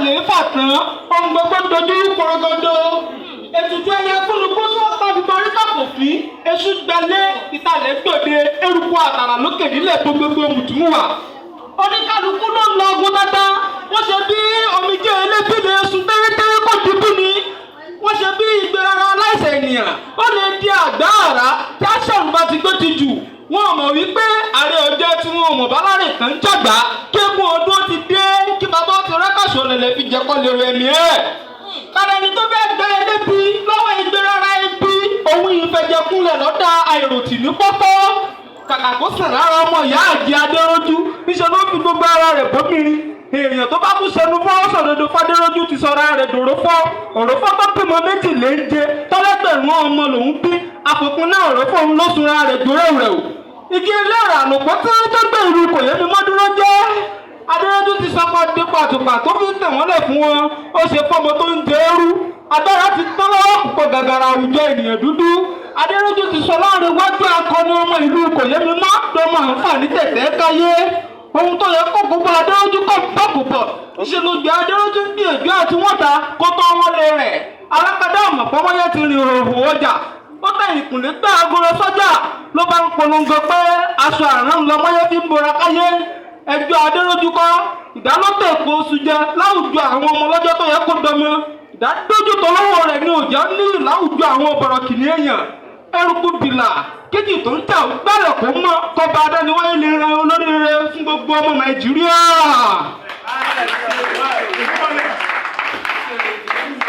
àlééfà tán, ohun gbogbo dojú porogodo. Ètùtù ẹyẹ kúnnukú tí wọ́n pa fífọ orí kàkò fín, èṣù gbalé, ìtàlẹ̀ gbòde, eruku àtàrà lókè nílẹ̀ gbogbogbò mùtúmùwà. Oníkálukú ló ń lọ ogun tata. Wọ́n ṣe bí omijé elébi lè sun tẹ́rẹ́tẹ́rẹ́ kò dínkù ni. Wọ́n ṣe bí ìgbéraga aláìsàn ènìyàn ó lè di àgbá àrá tí aṣọ́run bá ti gbó ti jù. Wọn ò mọ̀ wípé ààrẹ ọjọ́ tí wọn ò mọ̀ bá lárè kan ń jàgbá kéegun ọdún ti dé kí bàbá ti rẹ́kàṣọ lẹ̀lẹ̀ fi jẹ́kọ́ lè rẹ̀ mí ẹ̀. Kárẹ́ni tó fẹ́ gbẹ elébi lọ́wọ́ ìgbéraga ibi òun ìfẹ̀jẹ̀kúnlẹ̀ lọ́dà àìròtì ní pọ́pọ́. Kàkà kó sàn lára ọmọ ìyá àjẹ Adéròjú, níṣẹ́ ló fi gbogbo ara rẹ̀ bómìnrin. Èèyàn tó bá tún sẹnu fọ́ sọ̀dodo f'Adéròjú ti sọra rẹ̀ dòrófọ́. Òrófọ́ tó bímọ méjì léńjẹ tọ́lẹ́gbẹ̀rún ọmọ lòún bí àfòkún náà òrófọ́ òun ló sunra rẹ̀ dòrẹ́wrẹ́wò. Igi ẹlẹ́rà àlòpọ̀ tí wọ́n tó gbé ìlú kò yé mi mọ́ dúró jẹ́. Adéròjú ti sọ pé dípò àtùpà tó fi ń tẹ̀ wọ́n lẹ̀ fún wọn, ó ṣe fọ́mọ tó ń jẹ ẹrú. Agbára ti tán lọ́wọ́ púpọ̀ gàgàrà àwùjọ ènìyàn dúdú. Adéròjú ti sọ láàrin iwájú akọni ọmọ ìlú kò yé mi mọ́ dọmọ àǹfààní tẹ̀tẹ̀ káyé. Ohun tó yẹ kó gbogbo Adéròjú kọ̀ bọ̀kùbọ̀ ṣe ló gbé Adéròjú ń gbìyànjú àti wọ́n ta kó tó wọn lé rẹ̀. Alákadá ọ̀mọ̀ pọ́nmọ́yé ti rìn òhò ọjà. Ó tẹ ìkùnlé gbá agolo sọ́jà ló bá ń polongo pé aṣọ àrán lọmọyé fi ń bora káyé. Ẹjọ́ Adéròjú kọ́ ìdálótò èkó oṣù jẹ láwùjọ àwọn ọmọ ọlọ́jọ́ tó yẹ kó dọmọ. Ìdádójútó lọ́wọ́ rẹ̀ ní òjò níyì láwùjọ àwọn ọ̀bọ̀rọ̀ kìnìún èèyàn. Eruku bìlà kéjì tó ń tà ó gbálẹ̀ kó mọ́ kọba adániwáyé lè ran olóríire fún gbogbo ọmọ Nàìjíríà.